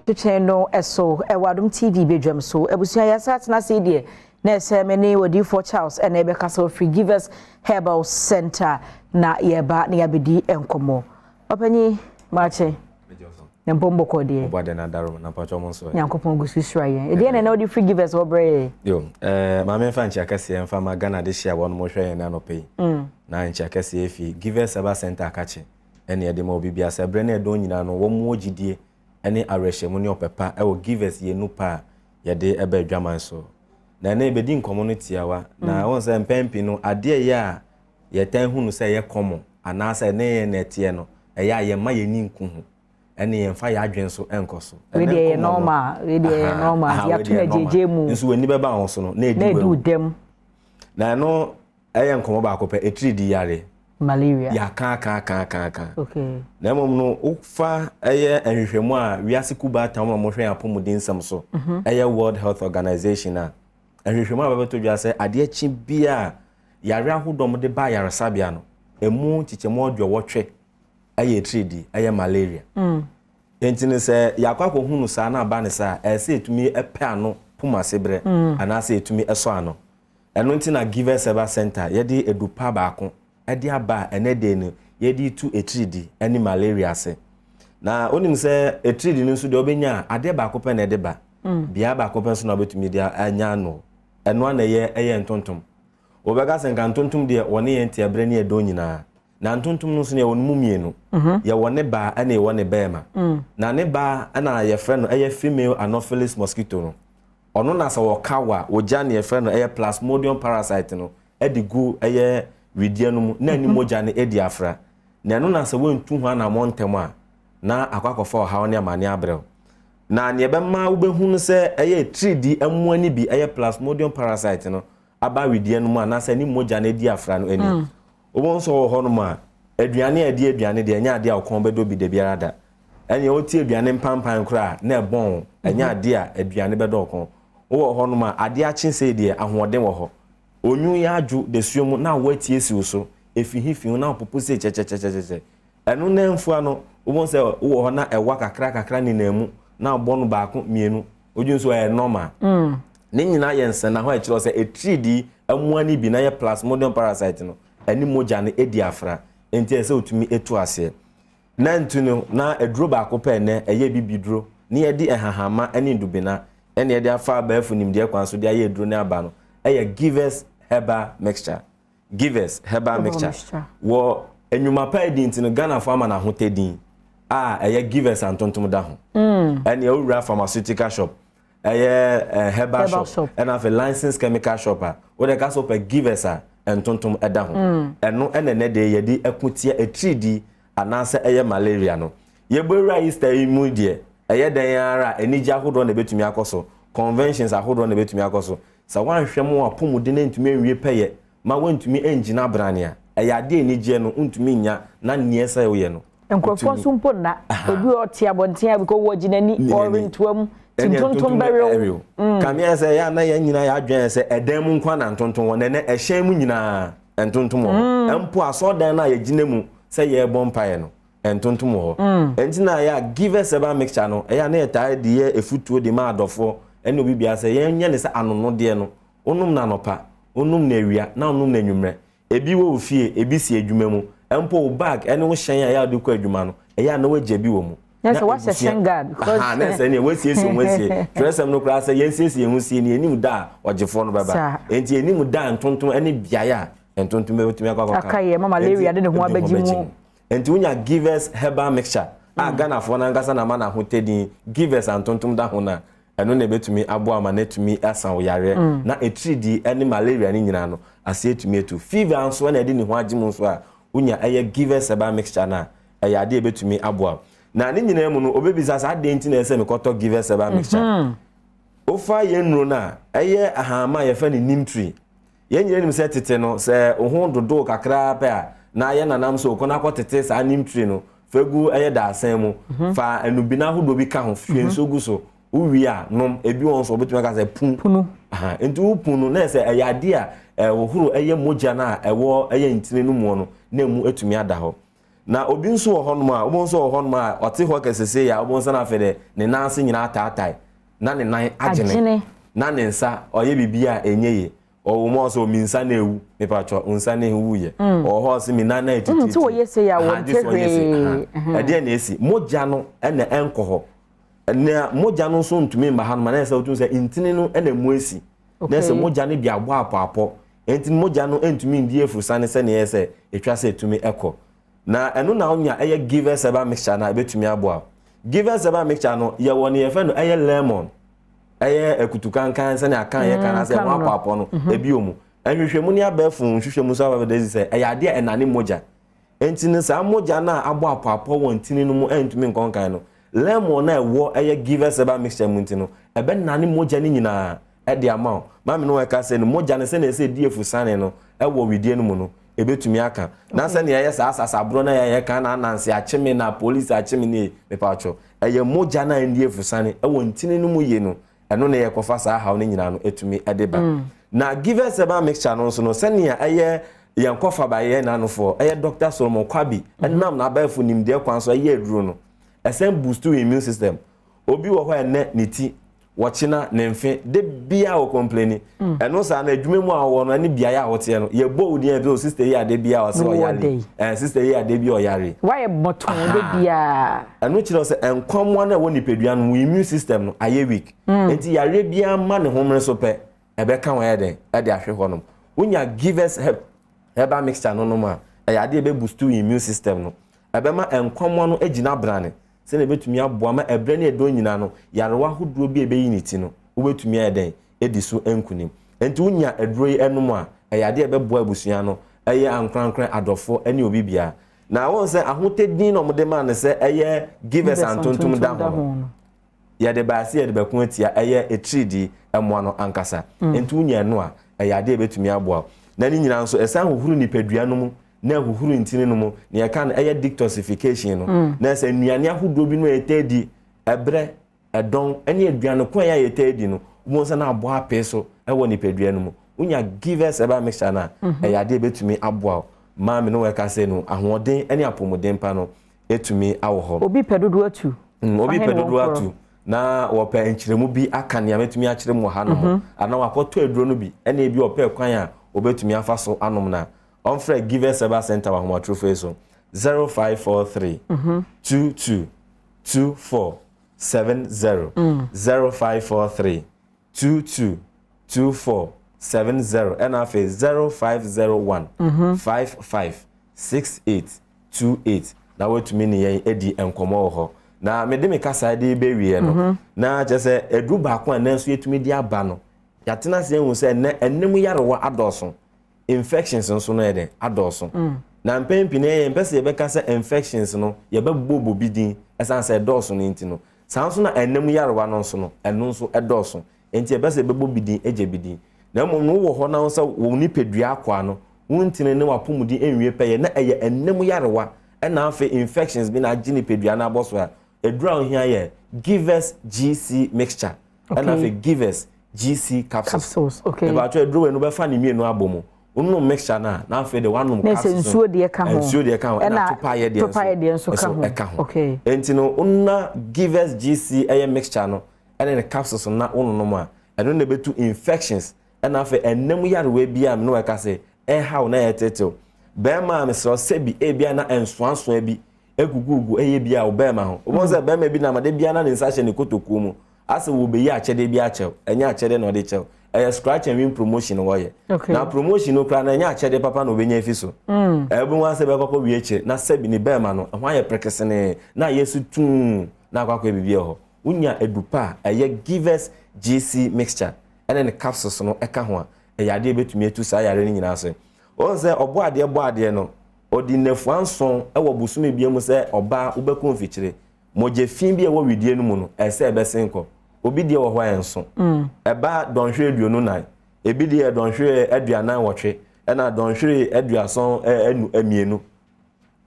Twetwɛn no so wɔ Adom TV badwam so. Abusua yɛasa atena ase yi deɛ na ɛsɛ me ne odiyifoɔ Charles ɛna ɛbɛkasa ɔfiri Givers Herbal Center na yɛba na yɛabɛdi nkɔmmɔ. Ɔpanyin maakye ne mpom bɔkɔ deɛ. Ɔbɔ adɛn adaro na mpatwɔ mo nso. Nyankopɔn gu so hyira yɛn. Ɛdeɛ na ɛna wode firi Givers hɔ brɛ yɛn. Yo, eh, maame mfa nkyia kɛseɛ mfa ma Ghana de hyia wɔn mo hwɛ yɛn anɔpɛ yi. Na nkyia kɛseɛ fi Givers Herbal Center akakye ɛne ɛde ma obi bia sɛ berɛ ne ɛdɔn nyinaa no wɔn wɔ gyidie ne awerɛhyɛmu ne ɔpɛ pa wɔ Givers yɛn nu pa a yɛde ba adwaman so. Na ɛnɛ yɛbɛdi nkɔmmɔ no tiawa. Na wɔn sɛ mpɛn pii no adeɛ ɛyɛ a yɛtaa hu no sɛ ɛyɛ kɔmɔ anaasɛ ɛne yɛn na ɛteɛ no ɛyɛ a yɛmma yɛn ani nku ho ɛne yɛmfa yɛn adwene nso nkɔ so. Wei deɛ yɛ normal, wei deɛ yɛ normal, yɛato no agyegye mu. Nso w'ani bɛba ho so no na ɛdi wo dɛm. Na ɛno ɛyɛ nkɔmmɔ baako pɛ, ɛtiri di yare. Malaria. Yɛaka aka aka aka aka. Okay. Na mmom no wofa ɛyɛ nhwehwɛmu a wiase kuba tam a wɔhwɛ yɛn apɔmuden nsɛm so mhm. ɛyɛ World Health Organization a nhwehwɛmu a bɛbɛtɔ dwa sɛ adeɛ kye bia a yare ahodoɔ wɔde ba ayaresabea no ɛmu nkyekyɛmu aduɔwɔtwe ɛyɛ atiridii ɛyɛ malaria. Enti no sɛ yɛakɔ akɔhu no saa na aba no saa a ɛsɛ sɛ yɛtumi pɛ ano pum ase berɛ mm. anaasɛ yɛtumi sɔ ano. Ɛno nti na Givers Herbal Center yɛde adu pa baako de aba a ɛnɛ da yi no yɛde retu atiridii ne malaria ase. Na wonim sɛ atiridii no nso deɛ wobɛnya a adeɛ baako pɛ na ɛde ba. Mm. Bea baako pɛ nso na wobɛtumi de anya ano. Ɛno a na ɛyɛ ɛyɛ ntontom. Wobɛka sɛ nka ntontom deɛ wɔne yɛn te ɛberɛ ne ɛdɔn nyinaa. Na ntontom no nso no yɛwɔ no mu mmienu. Mhm. Yɛwɔ ne baa ɛna yɛwɔ ne bɛɛma. Mm. Na ne baa ɛna yɛfrɛ no ɛyɛ female anopheles mosquito no. Ɔno na sɛ wɔka wo a, wɔgya nea yɛfrɛ no ɛyɛ plasmodium parasite no de gu ɛyɛ wedeɛ no mu na ɛne mhm. mogya no adi afra. Na ɛno na sɛ woantu ho anammɔn ntɛm a, na akɔ akɔfa ɔhaw ne amane abrɛ wo. Na nea ɛbɛma wobɛhu no sɛ ɛyɛ tiridi mmoa no bi ɛyɛ plasmodium parasite no aba wedeɛ no mu anaasɛ ne mogya no adi afra no ani. Mm. Wobɛhu sɛ wɔ hɔnom a, aduane a ɛde aduane deɛ ɛnyɛ adeɛ a ɔkɔn bɛdɔ bi da biara da. Ɛnneɛ wote aduane mpampan koraa a, na ɛbɔn wo. Ɛnyɛ mhm. adeɛ a aduane bɛdɔ wo kɔn. Wowɔ hɔnom a, adeɛ akye sei deɛ, ahoɔden wɔ hɔ. Onwu yɛ adwo dasuo mu na awɔ atie si wo so, efihifi ho na wopopo sei kyɛkyɛkyɛkyɛkyɛ. Ɛno na mfua no, wobɛhu sɛ wowɔ hɔ na ɛwa kakra kakra nenam mu na wobɔ no baako mmienu. Wodwene nso ɛyɛ normal. Mm. Ne nyinaa yɛ nsɛnahɔ a ɛkyerɛ sɛ atiridii mmoa no bi na yɛ plasmodium parasite no ɛne mogya no adi afra. Enti ɛsɛ sɛ wotumi tu aseɛ. Na ntu no, na aduro baako pɛ nnɛ, ɛyɛ bibiduro, ne yɛde nhahamma ne nnubena na yɛde afa abɛɛfo nimdeɛ kwan so de ayɛ aduro no aba no, ɛyɛ Givers Herbal Mixture. Givers Herbal Mixture. Wɔ nnwuma pa adi nti no, Ghanafoɔ ama no ahotɛ din a ɛyɛ Givers antontom da ho. Mm. Ɛnea wowura pharmaceutical shop, ɛyɛ eh, herbal shop ɛna afei licensed chemical shop a wode ka sɛ wopɛ givers a ntontom ɛda ho mm. ɛno ɛna ɛnɛ deɛ yɛde ɛko tia atiridii anaasɛ ɛyɛ malaria no yɛbɔ awura Easter yi mu deɛ ɛyɛ dɛn ara a anigye ahodoɔ na ɛbɛtumi akɔ so conventions ahodoɔ na ɛbɛtumi akɔ so sɛ woanhwɛ mu apɔmuden antumi anwie pɛyɛ ma woantumi angyina abrane a ɛyɛ adeɛ anigyeɛ no wontumi nnya na neɛ sɛ woyɛ no Nkurɔfoɔ nso mpo nna. Obi ɔte abɔnten a because wɔgye n'ani, ɔrentoa mu. Nti ntontom bɛwe wo. Mm. Kame ayɛ sɛ ɛyɛ a na yɛn nyinaa yɛ adwene ayɛ sɛ ɛdan mu nko na ntontom wɔ, na ɛnɛ ɛhyɛn mu nyinaa ntontom wɔ hɔ. Mm. Mpo asɔredan no a yɛgyina mu sɛ yɛrebɔ mpaeɛ no, ntontom wɔ hɔ. Mm. Ɛnti na ɛyɛ a Givers Herbal Mixture no, ɛyɛ a na yɛtaa de yɛ afutuo de ma adɔfoɔ ɛne obi biara sɛ yɛnyɛ ne sɛ anonodeɛ no, wonom no anɔpa, wonom no awia, na wonom no anwummerɛ. Ebi wɔ wo fie, ebi si adwuma mu. Mpo wo bag ne wo hyɛn a ɛyɛ a wode kɔ adwuma no, ɛyɛ a na woagya bi wɔ mu. Na sɛ woahyɛ hyɛn guard. Aha, na sɛ nea woasiesie wo ho asie. Twerɛsɛm no koraa sɛ yɛnsiesie yɛn ho sie no, yɛnnim da a ɔgyefoɔ no bɛba. Enti yɛnnim da a ntontom ne beaeɛ a ntontom bɛtumi akɔ akɔka. Aka yɛn ma malaria de ne ho abɛgye mu. Enti wonya Givers Herbal Mixture a Ghanafoɔ no ankasa na ama no ahotɛ din, Givers a ntontom da ho no a, ɛno na ɛbɛtumi aboa ama no atumi asa wo yareɛ. Na atiridii ne malaria no nyinaa no, aseɛ atumi atu. Fever nso na ɛde ne ho agye mu nso a, wonya ɛyɛ Givers Herbal Mixture no a, ɛyɛ adeɛ a ɛbɛtumi aboa wo. Na ne nyinaa mu no, wobɛbisa sɛ adɛn nti na ɛsɛ sɛ mekɔtɔ Givers Herbal Mixture? Wofa yɛn nnuro no a, ɛyɛ ahahamma a yɛfrɛ no neem tree. Yɛn nyinaa nim sɛ tete no, sɛ wo ho dodow kakra ara pɛ a, na yɛn nananom sɛ kɔ na kɔtete saa neem tree no, fa gu ɛyɛ dadesɛn mu, mhm. fa nnubina ahodoɔ bi ka ho, hwie mhm. nsuo gu so, wowie a nom. Ebi wɔn nso wɔbɛtumi aka sɛ pun. Punu. Nti wo pun no, na ɛsɛ ɛyɛ adeɛ a ɛhohoro ɛyɛ mogya no a ɛwɔ ɛyɛ ntini no mu no, na emu atumi ada hɔ. Na obi nso wɔ hɔnom a, wobɛhu nso wɔ hɔnom a ɔte hɔ kɛsese yɛ a, wobɛhu sɛ no afei dɛ ne nan ase nyinaa ataatae, na ne nan agyene, na ne nsa ɔyɛ biribi a ɛnyɛ yie. Ɔwɔ mu a ɔsɛ mi nsa na ewu, mipatwɔ nsa na ewu yɛ. Ɔwɔ hɔ ɔsɛ mi nan na etititi. Nti wɔyɛ se yɛ a wɔn te hwee. Ɛdeɛ na esi mogya no ɛna ɛnkɔ hɔ. Na mogya no nso ntumi mba ha no ma na ɛsɛ wotum sɛ ntini no ɛna emu esi. Na ɛsɛ mogya no bi abɔ apɔapɔ. Nti mogya no ntumi ndi efurusane sɛnea ɛyɛ sɛ etwa sɛ etumi ɛkɔ. Na ɛno na onya ɛyɛ Givers Herbal Mixture na ebetumi aboa. Givers Herbal Mixture no yɛwɔ ne yɛfɛ no ɛyɛ lemon, ɛyɛ akutukankan sɛnea akan yɛ kan ase ɛho apɔapɔ no ebi wɔ mu. Nhwehwɛmu ne abɛɛfo nhwehwɛmu nso aba bɛda sɛ ɛyɛ adeɛ a ɛnane mogya. Nti no saa mogya no a abɔ apɔapɔ wɔ ntini no mu ɛntumi nkɔnkan no, lemon na ɛwɔ ɛyɛ Givers Herbal Mixture mu nti no, ɛbɛnane mogya no nyinaa ɛde ama wo. Maame no ɛka sɛ no mogya no sɛnea ɛsɛ ɛdi efusane no ɛwɔ widie no mu no, ebetumi aka. Na sɛnea ɛyɛ saa asasaborɔ na yɛyɛ kan na ananse akyeme na polisi akyeme ne mepatwɔ, ɛyɛ mogya no a ɛndi efusane ɛwɔ ntini no mu yie no, ɛno na yɛkɔfa saa haw no nyinaa no etumi ɛde ba. Na Givers Herbal Mixture no nso no, sɛnea ɛyɛ yɛn kɔfa ba yɛ nanofoɔ ɛyɛ Dr. Solomon Kwabi ɛnam n'abɛɛfo nimdeɛ kwan so ɛyɛ aduro no, ɛsɛn boost immune system. Obi wɔ hɔ ɛnɛ ne ti wɔkyena ne mfe de bia wɔ complain. Ɛno saa na adwuma mu a wɔwɔ no ɛne beaeɛ a wɔteɛ no, yɛbɔ wo din ɛbi o, sister yi ade bia ɔsɛ ɔyare, sister yi ade bi ɔyare. Wayɛ bɔtɔn de bia. Ɛno kyerɛ sɛ nkwamoa no a ɛwɔ nipadua no, immune system no ayɛ weak. Nti yareɛ biara ma ne homere so pɛ, ɛbɛka wɔn ayɛ dɛn ɛde ahwɛ hɔnom. Wonya Givers Herbal Mixture no nom a, ɛyɛ adeɛ ɛbɛ boost immune system no, ɛbɛma nkwamoa no agyina brane sɛnea ɛbɛtumi aboa ma ɛbrɛ ne ɛdɔn nyinaa no, yarewa ahodoɔ bi a ɛbɛyi ne ti no, wobɛtumi ayɛ dɛn ɛdi so nkunim. Nti wonya aduro yi ɛnom a, ɛyɛ adeɛ a ɛbɛboa abusua no, ɛyɛ ankorankora, adɔfoɔ ne obi biara. Na wɔn sɛ ahotɛdin na wɔde maa no sɛ ɛyɛ Givers antontom da ho no, yɛde baase yɛde bɛko atia ɛyɛ etiridii ɛmoa no ankasa. Nti wonya ɛno a, ɛyɛ adeɛ a ɛbɛtumi aboa. Na ne nyinaa nso ɛsan hohoro nipadua no mu na ɛhohoro ntini no mu, na yɛka no ɛyɛ detoxification no. Na sɛ nnuane ahodoɔ bi no a yɛtaa di ɛbrɛ ɛdɔn ɛne aduane kwan a yɛtaa di no, wɔn nsa na abɔ apee so ɛwɔ nipadua no mu. Wonya Givers Herbal Mixture no a, ɛyɛ adeɛ a ɛbɛtumi aboa wo. Maame no wɔka sɛ no ahoɔden ɛne apɔmuden pa no ɛtumi awɔ hɔ. Obi pɛ dodoɔ atu. Obi pɛ dodoɔ atu na wɔpɛ nkyerɛmu bi aka nea mɛtumi akyerɛ mu wɔ ha nom, anaa wakɔtɔ aduro no bi ɛna ebi ɔpɛ kwan a obɛtumi afa so anom na ɔmfrɛ Givers Herbal Center wɔ ahomatorofo yi so 0543 22 24 70, 0543 22 24 70, ɛna afei 0501 55 68 28 na watumi ne yɛn adi nkɔmmɔ wɔ hɔ. Na mede me kasa de bɛwie no, na kyerɛ sɛ aduru baako a nanso yɛtumi de aba no, yɛatena ase ahu sɛ ɛnɛ ɛnam yarewa adɔɔso, infections nso no yɛ dɛn adɔɔso. Na mpɛn pii no yɛn mpɛ sɛ yɛbɛka sɛ infections no yɛbɛbɔ bi din, ɛsan sɛ ɛdɔɔso no nti no, saa nso na ɛnam yarewa no nso no, ɛno nso ɛdɔɔso, nti yɛbɛ sɛ yɛbɛbɔ bi din agya bi din. Na mmom no wowɔ hɔ na sɛ wɔn nipadua akoa no wontene ne wapɔmuden nwie pɛyɛ na ɛyɛ ɛnam yarewa ɛna afei infections bi na agye nipadua no abɔ so a, aduru a ohia yɛ Givers GC Mixture ɛna afei Givers GC Capsules. Ɛbɛatɔ aduru wei no bɛfa ne mmienu abɔ mu. Wonom mixture no a, na afei de wanom capsules. Nsuo deɛ ka ho. Nsuo deɛ ka ho ɛna topaeɛ deɛ nso ɛka ho. Nti no wona Givers GC ɛyɛ mixture no ɛne ne capsules na wononom a, ɛno na ɛbɛtu infections ɛna afei ɛnam yarewa bi a mene wɔka sɛ ɛhaw na ɛyɛ bɛrima a mesrɛ sɛbi ebia na ɛnsoansoa bi egugugu ɛyɛ bi a ɔbɛrima ho. Wɔn sɛ bɛrima bi nam ade bia na ne nsa hyɛ ne kotokuo mu asɛ wɔbɛyi akyɛdeɛ bi akyɛw, ɛnyɛ akyɛdeɛ na ɔde kyɛw, ɛyɛ scratch and win promotion wɔyɛ. Na promotion no koraa na ɛnyɛ akyɛdeɛ papa na ɔbɛnya efi so. Ɛbi wɔn asɛ bɛkɔkɔ wie akyire na sɛbi ne bɛrima no ɛho ayɛ pɛrɛkɛsɛnee na ayɛ so tuu na akɔ akɔ biribi wɔ hɔ. Wonya edupa a ɛyɛ Givers GC Mixture ɛne ne capsules no ɛka ho a, ɛyɛ adeɛ bɛtumi atu saa yare no nyinaa so. Wɔn sɛ ɔbɔ adeɛ bɔ adeɛ no, ɔde nnafua 7 ɛwɔ bosome bia mu sɛ ɔbaa wobɛkɔ mfikyire, mogya fi bi a ɛwɔ widie no mu no ɛsɛ ɛbɛsen kɔ. Obi deɛ wɔ hɔ a ɛnso ɛba dɔnhwere 24, ebi deɛ dɔnhwere 48 ɛna dɔnhwere 32.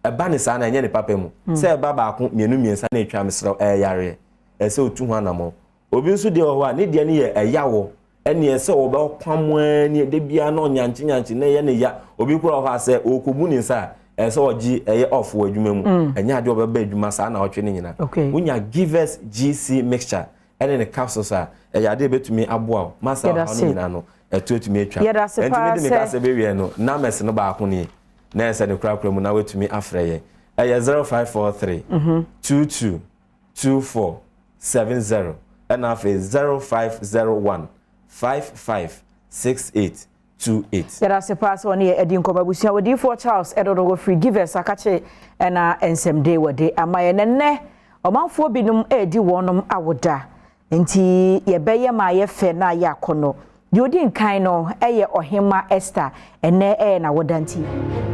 Ɛba ne saa na ɛnyɛ ne papa mu sɛ ɛba baako mmienu mmiɛnsa na etwa, mesrɛw, ɛyɛ yareɛ ɛsɛ otu ho anammɔn. Obi nso deɛ wɔ hɔ a ne deɛ no yɛ ɛyawɔ ɛneɛ sɛ ɔbɛkwam ani de bia na ɔnyankye nyankye na ɛyɛ ne ya. Obi kura wɔ hɔ a sɛ ɔrekɔbu ne nsa a Ɛsɛ sɛ ɔgye ɛyɛ off wɔ adwuma mu. Ɛnyɛ adeɛ ɔbɛba adwuma saa na ɔtwe ne nyinaa. Wonya Givers GC mixture ɛne ne capsules a, ɛyɛ adeɛ bɛtumi aboa wo ma saa ɔhaw no nyinaa no ɛto atumi atwa. Ɛnti mede meka sɛ bɛwie no, numbers no baako nie na ɛsɛ ne korakora mu na woatumi afrɛ yɛn. Ɛyɛ 0543 22 24 70, ɛna afei 0501 55 68 28. Yɛda ase paa sɛ ɔne yɛ adi nkɔmmɔ. Abusua, odiyifoɔ Charles Ɛdodo wɔ firi Givers akakye ɛna nsɛmde wɔde ama yɛn nɛnnɛ. Ɔmanfoɔ binom ɛredi wɔnom awoda, nti yɛbɛyɛ ma ayɛ fɛ na ayɛ akɔnnɔ. Deɛ ɔdi nkan no ɛyɛ Ɔhema Esther, ɛnɛ ɛyɛ n'awoda nti.